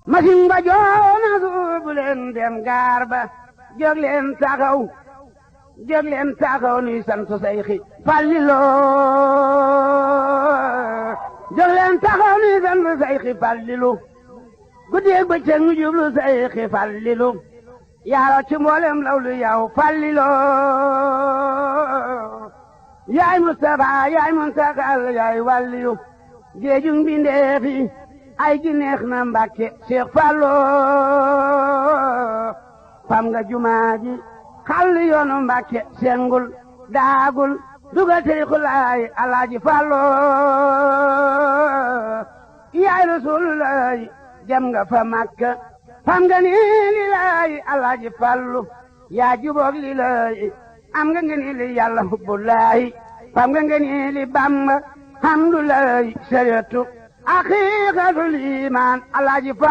masin ba joona suubu leen dem gaar ba jóg leen taxaw nuy sant Seyxi Fàllilu jóg leen taxaw nuy sant Seyxi Fàllilu guddeeg bëccëg ñu jublu Seyxi Fàllilu yaaro ci mboolem lawlu yow Fàllilu yaay Mustafa yaay Muntakal yaay wàlliyu géejug mbindeefi ay gi neex na Mbàkke Seex Fallu fam nga jumaa ji xàll yoonu Mbàkke sengul daagul dugal tariixu laay Alaaji Fallu yaay Rasulullaay dem nga fa Makka fam nga ni li laay Alaaji Fallu yaa juboog li laay am nga ni li Yàlla hubbulaahi fam nga ni li Bamba hamdulaahi sariyatu aqiiqatul iimaan Alaaji